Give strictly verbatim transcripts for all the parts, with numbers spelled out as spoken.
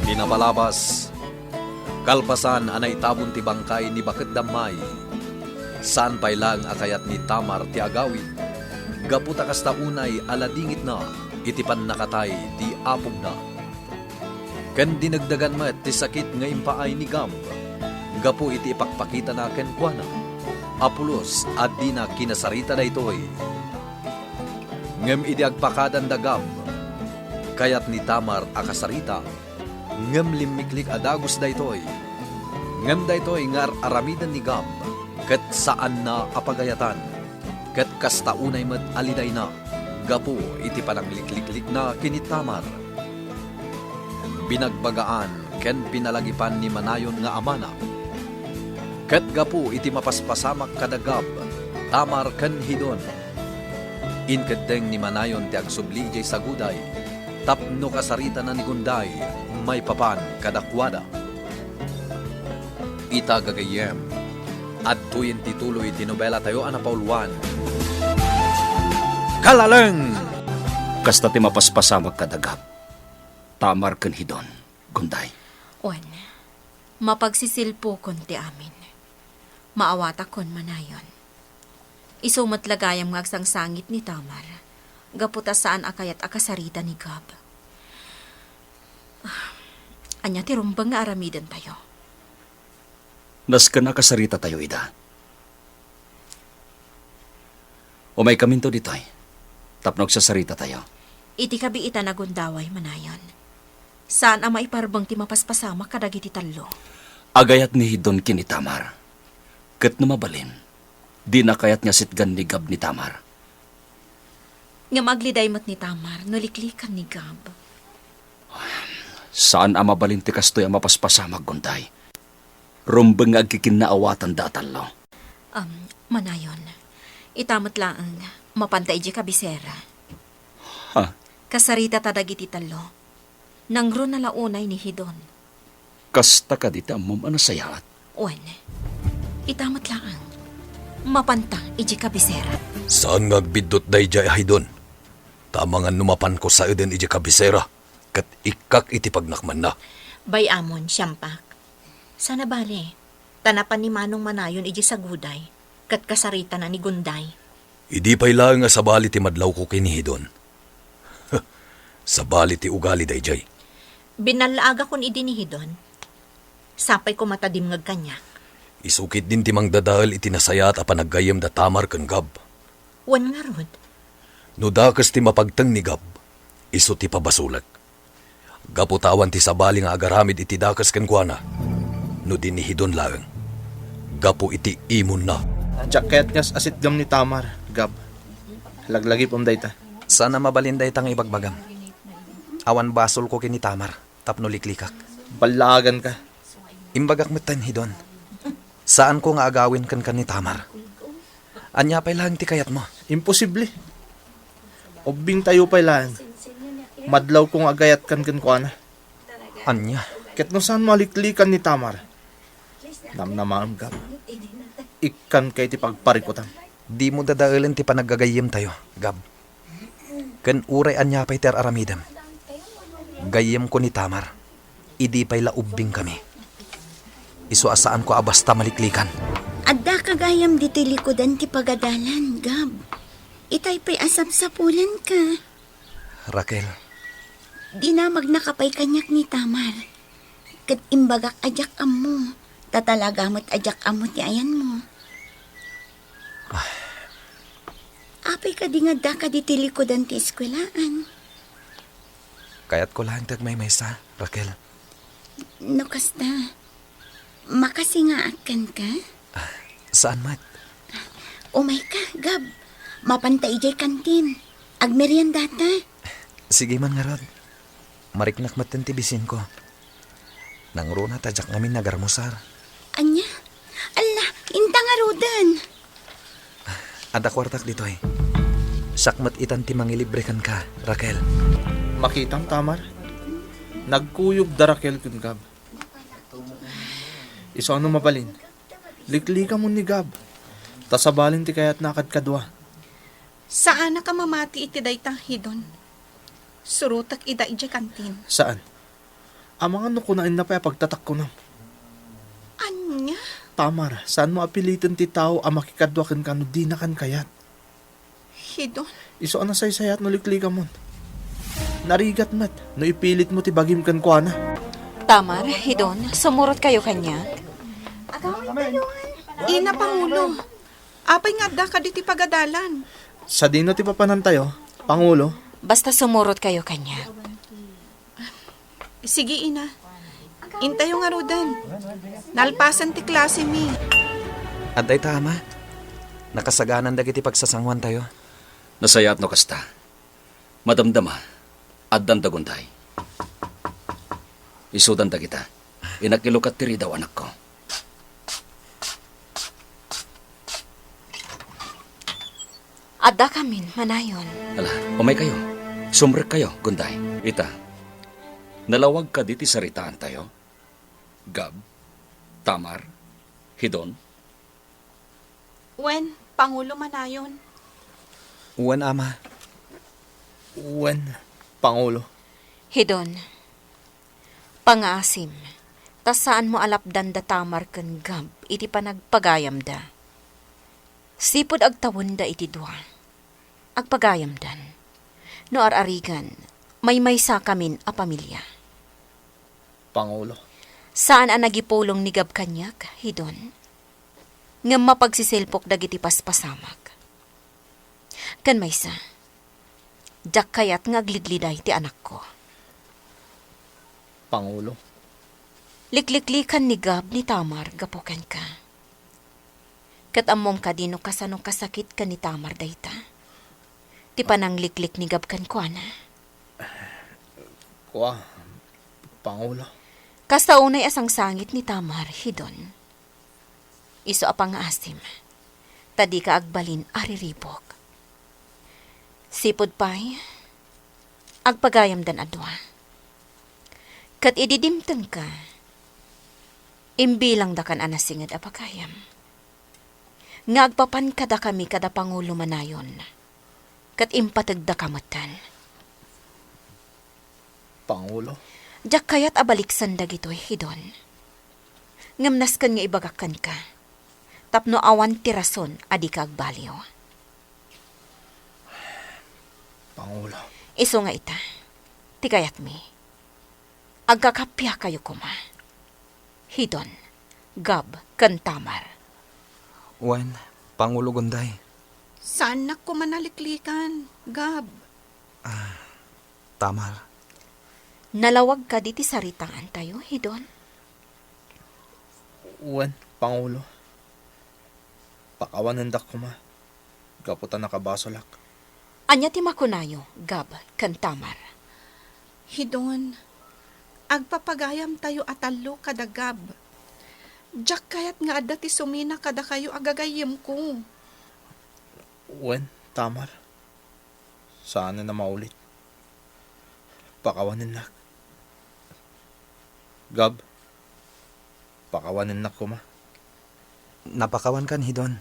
Pinapalabas, kalpasan a naitabon ti bangkay ni Baket Dammay, saan pay laeng a kayat ni Tamar ti agawid, gapu ta kasta unay a ladingitna iti pannakatay ti apogna. Ken dinagdagan met ti sakit nga impaay ni Gab gapu iti ipakpakitana kenkuana a pulos a dina kinasarita daytoy. Ngem idi agpakadan da Gab, kayat ni Tamar a kasarita, ngem limmiklik a dagus daytoy. Ngem daytoy nga ar-aramiden ni Gab ket saanna a pagayatan, ket kasta unay met a lidayna gapu iti pananglikliklikna ken ni Tamar. Binagbagaan ken pinalagipan ni Manayon nga amana. Ket gapu iti mapaspasamak kada Gab, Tamar ken Hidon, inkeddeng ni Manayon ti agsubli idiay saguday tapno kasaritana ni Gunday maipapan kadakuada. Ita gagayyem, adtoyen ti tuloy ti nobelatayo a napauluan, Kalaleng! Kasta ti mapaspasamak kada Gab, Tamar ken Hidon, Gunday. Wen, mapagsisilpokon ti amin. Maawatakon, Manayon. Isu met la gayam nga agsangsangit ni Tamar, gapu ta saan a kayat a kasarita ni Gab. Ah, ania ti rumbeng nga aramidentayo? Nasken a kasaritatayo ida. Umaykaminto ditoy, tapno agsasaritatayo. Iti kabiitan a gundaway, Manayon, saan a maiparbeng ti mapaspasamak kadagiti tallo. Agayat ni Hidon ken ni Tamar, ket no mabalin, dina kayat nga sitgan ni Gab ni Tamar. Ngem agliday met ni Tamar no liklikan ni Gab. Saan a mabalin ti kastoy a mapaspasamak, Gunday. Rumbeng nga agkikinnaawatanda a tallo. Am, Manayon, ita met laeng, mapanta idiay kabisera. Ha? Kasaritata dagiti tallo. Nangruna la unay ni Hidon. Kasta kadi ti ammom a nasayaat? Wen, ita met laeng, mapanta idiay kabisera. Saan nga agbiddut daydiay a Hidon. Ta amangan no mapanko saeden idiay kabisera, ket ikkak iti pagnakmanna. Bay-amon, siampak. Saan a bale, ta napan ni Manong Manayon idiay saguday, ket kasaritana ni Gunday. Idi pay laeng a sabali ti madlawko ken ni Hidon. Sabali ti ugali daydiay. Binnallaagakon idi ni Hidon. Sapay koma ta dimngeg kaniak. Isu ketdin ti mangdadael iti nasayaat a panaggayyem da Tamar ken Gab. Wen ngarud. No dakes ti mapagteng ni Gab, isu ti pabasolek. Gapu ta awan ti sabali nga agaramid iti dakes kenkuana, no di ni Hidon laeng, gapu iti imonna. Diak kayat nga as-asitgam ni Tamar, Gab. Laglagipem dayta. Saan a mabalin dayta nga ibagbagam. Awan basolko ken ni Tamar tapno liklikak. Ballaaganka. Imbagak metten, Hidon. Saanko nga agawin kenka ni Tamar. Ania pay laeng ti kayatmo? Imposible. Ubbingtayo pay laeng. Madlawko nga agayatkan kenkuana. Ania? Ket no saanmo a liklikan ni Tamar, namnamaem, Gab. Ikkanka iti pagparikutam. Dimo dadaelen ti panagagayyemtayo, Gab. Ken uray ania pay ti ar-aramidem, gayyemko ni Tamar, idi pay la ubbingkami. Isu a saanko a basta maliklikan. Addaka gayam ditoy likudan ti pagadalan, Gab. Itay pay a sapsapulenka. Raquel. Dinamagnaka pay kaniak ni Tamar. Ket imbagak a diak ammo, ta talaga met a diak ammo ti ayanmo. Apay kadi nga addaka ditoy likudan ti eskuelaan? Kayatko laeng ti agmaymaysa, Raquel. No kasta, makasingaak kenka? Ah, saan met? Umayka, Gab. Mapanta idiay kantin. Agmeriendata. Sige man ngarud. Mariknak metten ti bisinko. Nangruna ta diak ngamin nagarmusar. Ania? Alla, inta ngaruden. Adda kuartak ditoy. Siak met itan ti mangilibre kenka, Raquel. Makitam, Tamar? Nagkuyog da Raquel ken Gab. Isu a no mabalin, liklikamon ni Gab. Ta sabalin ti kayatna a kadkadua. Saanak a mamati iti dayta, Hidon. Surotek ida idiay kantin. Saan? Amangan no kunaenna pay a pagtatakkunam. Ania? Tamar, saanmo a piliten ti tao a makikadua kenka no dina kan kayat. Hidon. Isu a nasaysayat no liklikamon. Narigat met no ipilitmo ti bagim kenkuana. Tamar, Hidon, sumurot kayo kaniak. Ina, Pangulo, apay nga adda kadi ti pagadalan? Sadino ti papanantayo, Pangulo? Basta sumurot kayo kaniak. Sige, ina. Intayo ngaruden. Nalpasen ti klase mi. Adda ita, ama. Nakasaganan dagiti pagsasanguantayo. Nasayaat no kasta. Madamdama, addan da Gunday. Isudan dagita. Inakilukat ti ridaw, anakko. Adda kamin, manayon. Ala, umay kayo. Sumrek kayo, Gunday. Ita, nalawag kadi ti saritaantayo? Gab, Tamar, Hidon? Wen, Pangulo, manayon. Wen, ama. Wen, Pangulo. Hidon, pangaasim, ta saanmo a lapdan da Tamar ken Gab iti panagpagayamda. Sipud agtawenda iti dua, agpagayamdan. No ar-arigan, maymaysa kamin a pamilia. Pangulo. Saan a nagipulong ni Gab kaniak, Hidon. Ngem mapagsisilpok dagiti paspasamak. Ken maysa, diak kayat nga agligliday ti anakko. Pangulo. Likliklikan ni Gab ni Tamar gapu kenka. Ket ammom kadi no kasano kasakit ken ni Tamar dayta? Ti panangliklik ni Gab kenkuana? Kua, Pangulo. Kasta unay a sangsangit ni Tamar, Hidon. Isu a pangaasim, ta dika agbalin a riribuk. Sipud pay, agpagayamdan a dua. Ket idi dimtengka, imbilangdakan a nasinged a pagayam. Nga agpapan kadakami kada Pangulo manayon, ket impategdaka metten. Pangulo? Diak kayat a baliksan dagitoy, Hidon. Ngem nasken nga ibagak kenka, tapno awan ti rason a dika agbaliw. Pangulo. Isu nga ita, ti kayatmi. Agkakappia kayo koma. Hidon, Gab, ken Tamar. Wen, Pangulo Gunday. Saannak koma naliklikan, Gab. Ah, Tamar. Nalawag kadi ti saritaantayo, Hidon? Wen, Pangulo. Pakawanendak koma, gapu ta nakabasolak. Ania ti makunayo, Gab ken Tamar? Hidon, agpapagayamtayo a tallo kada Gab. Diak kayat nga adda ti sumina kadakayo a gagayyemko. Wen, Tamar. Saanen a maulit. Pakawanennak. Gab, pakawanennak koma. Napakawankan, Hidon.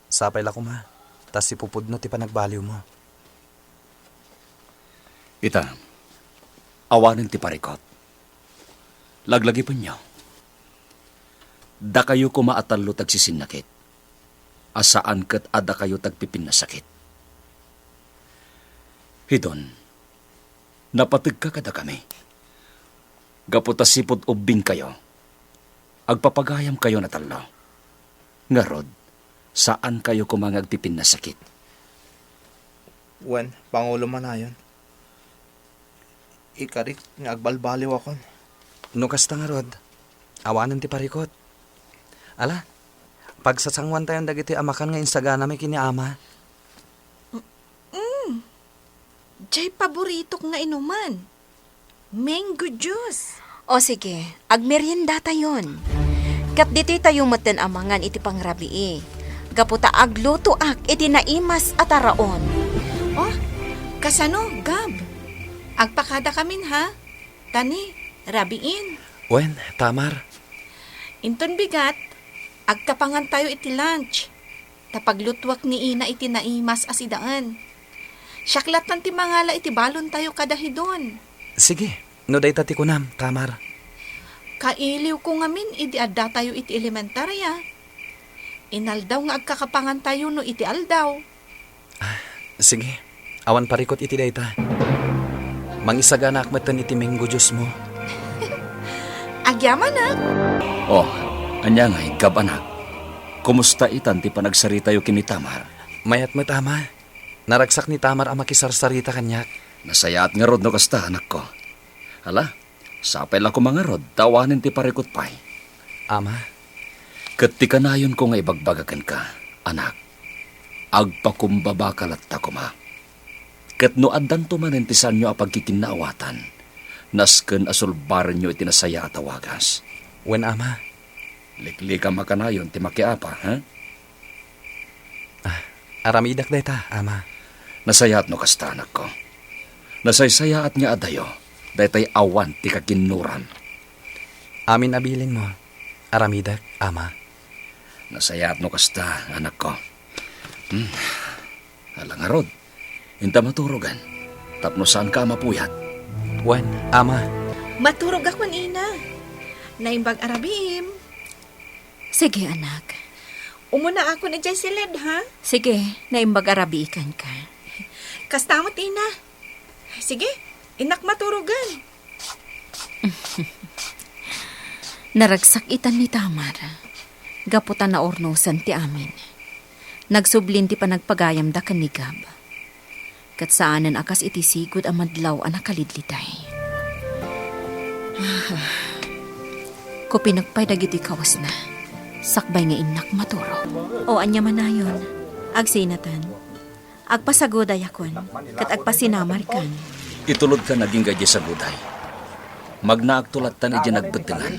Sapay la koma, ta sipupudno ti panagbaliwmo. Ita, awanen ti parikut. Laglagipenyo. Dakayo koma a tallo ti agsisinnakit, a saan ket a dakayo ti agpipinnasakit. Hidon, napategka kadakami. Gapu ta sipud ubbingkayo, agpapagayamkayon a tallo. Ngarud, saankayo koma nga agpipinnasakit. Wen, Pangulo manayon. Ikarik nga agbalbaliwakon. No kasta ngarud, awanen ti parikut. Ala, pagsasanguantayon dagiti amakan nga insaganami ken ni Ama. Mm. Diay paboritok nga inuman. Mango juice. O sige, agmeriendatayon. Ket ditoytayo metten a mangan iti pangrabii, gapu ta aglutoak iti naimas a taraon. Oh, kasano, Gab? Agpakadakamin, ha? Ta ni, rabiin. Wen, Tamar. Inton bigat, agtapangantayo iti lunch. Ta paglutuak ni Ina iti naimas a sidaen. Siak lattan ti mangala iti balontayo kada Hidon. Sige, No dayta ti kunam, Tamar. Kailiwko ngamin idi addatayo iti elementarya. Inaldaw nga agkakapangantayo no iti aldaw. Ah, sige. Awan parikut iti dayta. Mangisaganaak metten iti Minggo Diosmo. Agyamanak. Oh, ania ngay, Gab, anak? Kumusta itan ti panagsaritayo ken ni Tamar? Mayat met, Ama. Naragsak ni Tamar a makisarsarita kaniak. Nasayaat ngarud no kasta, anakko. Hala, sapay la koma ngarud ta awanen ti parikut pay. Ama. Ket ti kanayonko nga ibagbaga kenka, anak, agpakumbabaka latta koma. Ket no addanto manen ti saanyo a pagkikinnaawatan, nasken a sulbarenyo iti nasayaat a wagas. Wen, Ama. Liklikam a kanayon ti makiapa, ha? Ah, aramidak dayta, Ama. Nasayaat no kasta, anakko. Nasaysayaat nga adayo daytay awan ti kakinnuram. Amin a bilinmo, aramidak, Ama. Nasayaat no kasta, anakko. Hmm. Ala ngarud, inta maturogan, tapno saanka a mapuyat. Wen, Ama. Maturogakon, ina. Naimbag a rabiim. Sige, anak. Umunaakon idiay siled, ha? Sige, naimbag a rabii kenka. Kasta met, ina. Sige, innak maturogan. Naragsak itan ni Tamar, gapu ta naurnosan ti amin. Nagsublin ti panagpagayamda ken ni Gab. Ket saanen a kas iti sigud a madlaw a nakalidlitay. Kupinek pay dagiti kawesna, sakbay nga innak maturog. O, ania manayon? Agsinatan. Agpasagudayakon, ket agpasinamarkan. Itulodkan agingga idiay saguday. Magnaakto lattan idiay nagbettengan,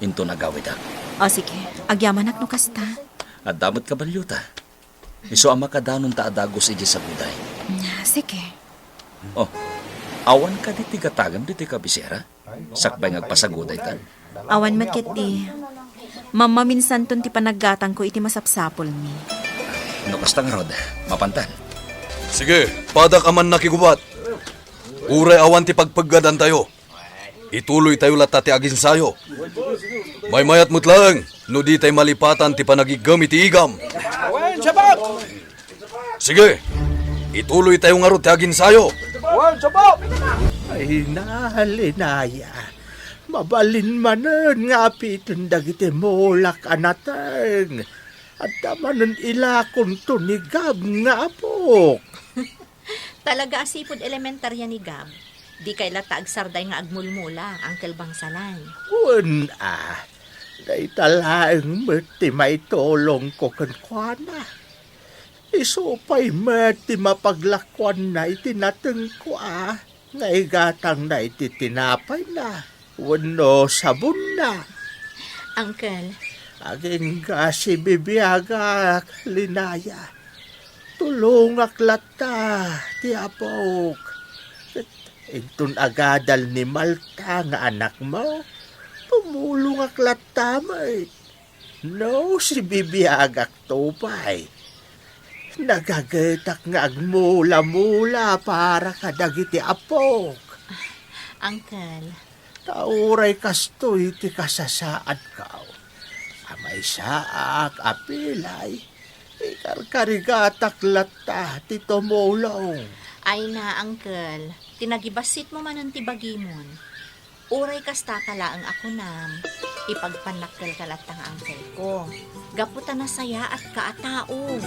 inton agawidak. O, sige. Agyamanak no kasta. Adda met kabaliota. Isu a makadanon ta a dagus idiay saguday. Ah, sige. O, awan kadi ti gatangem ditoy kabisera? Sakbay nga agpasagudaytan. Awan met ketdi. Mammaminsanton ti panaggatangko iti masapsapulmi. No kasta ngarud, mapantan. Sige, padak a mannakigubat. Uray awan ti pagpeggadantayo, ituloytayo latta ti aginsayo. Maymayat met laeng no ditay malipatan ti panagiggem iti igam. Wen, sabak! Sige, ituloytayo ngarud ti aginsayo. Wen, sabak! Ay, nalinaya. Mabalin manen nga apiten dagiti mulak a nateng. Adda manen ilakonto ni Gab nga apok. Talaga a sipud elementarya ni Gab. Dikay latta agsarday nga agmulmula, Uncle Bangsalan. Wen a, dayta laeng met ti maitulongko kenkuana. Isu pay met ti mapaglakuanna iti natengko a nga igatangna iti tinapayna wenno sabonna. Uncle. Agingga sibibiagak, Linaya. Tulongak latta ti apok. Ket inton agadal ni Malta nga anakmo, tumulongak latta met. No, sibibiagakto pay. Nagagetak nga agmula-mula para kadagiti apok. Uncle. Ta uray kastoy ti kasasaadko, a maysaak a pilay, ikarkarigatak latta ti tumulong. Ay na, Uncle, ti nagibassitmo manen ti bagimon. Uray kasta ka laeng a kunam, ipagpannakkelka latta nga uncle ko, gapu ta nasayaatka a tao.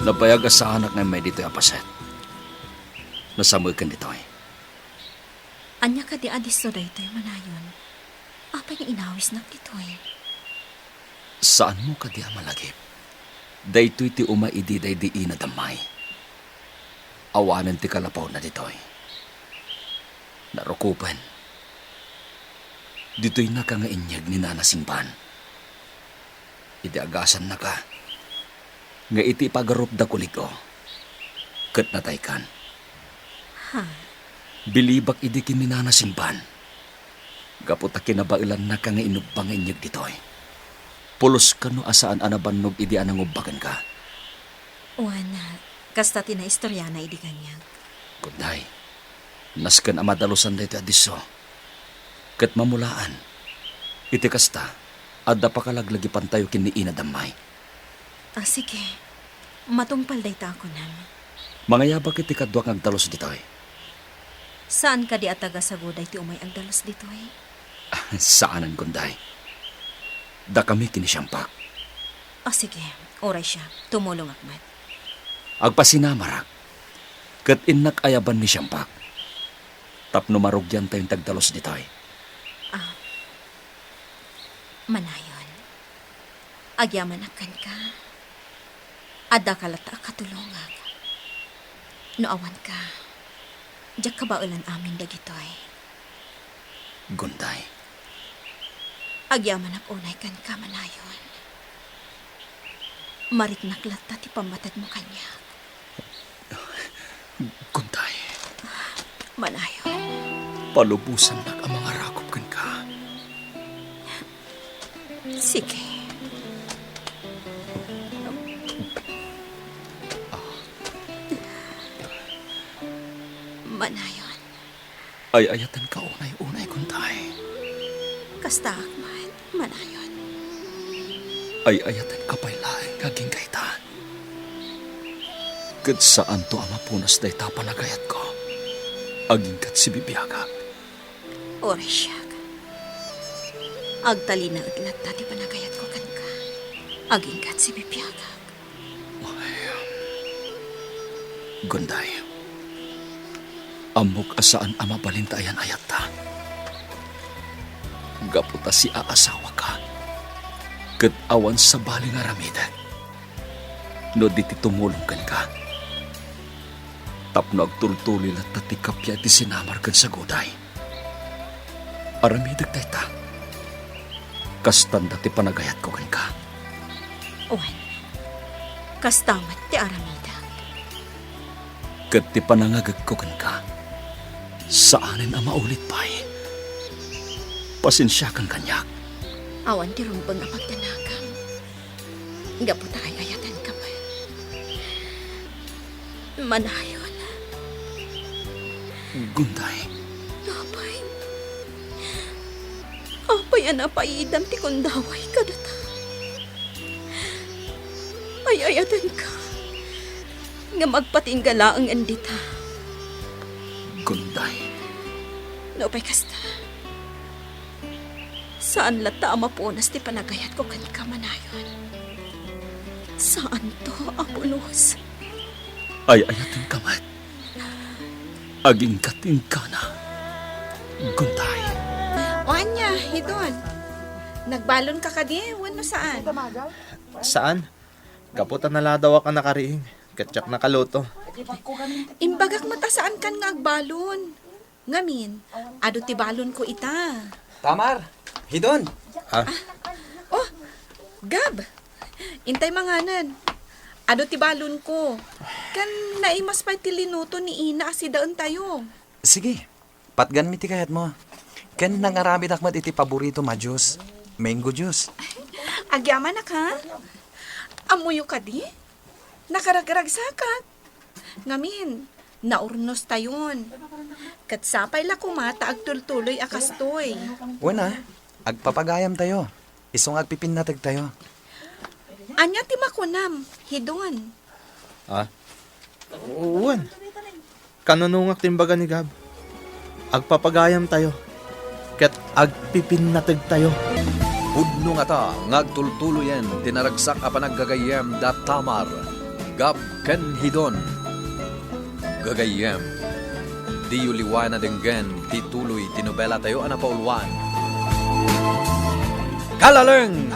Nabayag a saanak nga immay ditoy a paset. Nasameken ditoy. Ania kadi a disso daytoy, manayon? Apay nga inawisnak ditoy? Saanmo kadi a malagip? Daytoy ti umay idi daydi ina da May. Awanen ti kalapawna ditoy. Narukopen. Ditoynaka nga inyeg ni Nana Simban. Idi agasannaka, nga iti ipagarupda kulik-o, ket nataykan. Ha? Bilibak idi ken ni Nana Simban. Gapu ta kinabaelannaka nga inubba nga inyeg ditoy. Pulos kano a saan a nabannog idi a nangubba kenka. Wen, kasta ti naistoryana idi kaniak. Kunday, nasken a madalusan daytoy a disso. Ket mamulaan, iti kasta, adda pakalaglagipantayo ken ni Ina Dammay. Ah, sige. Matungpal dayta a kunam. Mangayabak iti kaduak nga agdalus ditoy. Saan kadi a taga-Saguday ti umay agdalus ditoy? Saanen, Gunday. Dakami ken ni Siampak. Ah, sige. Uray siak, tumulongak met. Agpasinamarak, ket innak ayaban ni Siampak tapno marugiantayon ti agdalus ditoy. Ah, Manayon, agyamanak kenka. Addaka latta a katulongak. No awanka, diak kabaelan amin dagitoy. Gunday. Agyamanak unay kenka, Manayon. Mariknak latta ti pammatedmo kaniak. Gunday. Manayon. Palubosannak a mangarakop kenka. Sige. Manayon. Ay-ayatenka unay-unay, Gunday. Kastaak man, Manayon. Ay-ayatenka pay laeng nga agingga ita. Ket saanto a mapunas dayta a panagayatko agingga ti sibibiagak. Uray siak, agtalinaed latta ti panagayatko kenka agingga ti sibibiagak. Ay, Gunday, ammok a saan a mabalin ti ayan-ayatta. Gapu ta siaasawaka, ket awan sabali nga aramidek no di ti tumulong kenka. Tapno agtultuloy latta ti kappia iti sinamar ken Saguday. Aramidek dayta. Kasta met ti panagayatko kenka. Wen, kasta met ti aramidek. Ket ti panangagekko kenka, saanen a maulit pay. Pasensiakan kaniak. Awan ti rumbeng a pagdanagam. Gapu ta ay-ayatenka met. Manayon. Gunday. Apay. Apay a napaidam ti kundaway kadata. Ay-ayatenka. Ngem agpatingga laeng dita. Gunday. Nupay kasta, saan latta a mapunas ti panagayatko kenka, Manayon. Saanto a pulos. Ay-ayatenka met. Agingga ti inggana, Gunday. O ania, Hidon. Nagbalonka kadi wenno saan? Saan. Gapu ta naladawak a nakariing, ket diak nakaluto. Imbagak met a saankan nga agbalon. Ngamin, adu ti balonko ita. Tamar, Hidon. Ah, Oh, Gab, intay manganen. Adu ti balonko. Ken naimas pay ti linuto ni Ina a sidaentayo. Sige, patganmi ti kayatmo. Ken nangarabidak met iti paboritom a juice, mango juice. Agyamanak, ha? Ammoyo kadi? Nakaragragsakak. Ngamin, naurnostayon. Ket sapay la koma ta agtultuloy a kastoy. Wen a, agpapagayamtayo. Isu nga agpipinnategtayo. Ania ti makunam, Hidon? Ah? Wen. Kanunongak ti imbaga ni Gab. Agpapagayamtayo, ket agpipinnategtayo. Pudno ngata nga agtultuloyen ti naragsak a panaggagayyem da Tamar, Gab ken Hidon. Gagayyem, diyo liwaen a denggen ti tuloy ti nobelatayo a napauluan. Kalaleng!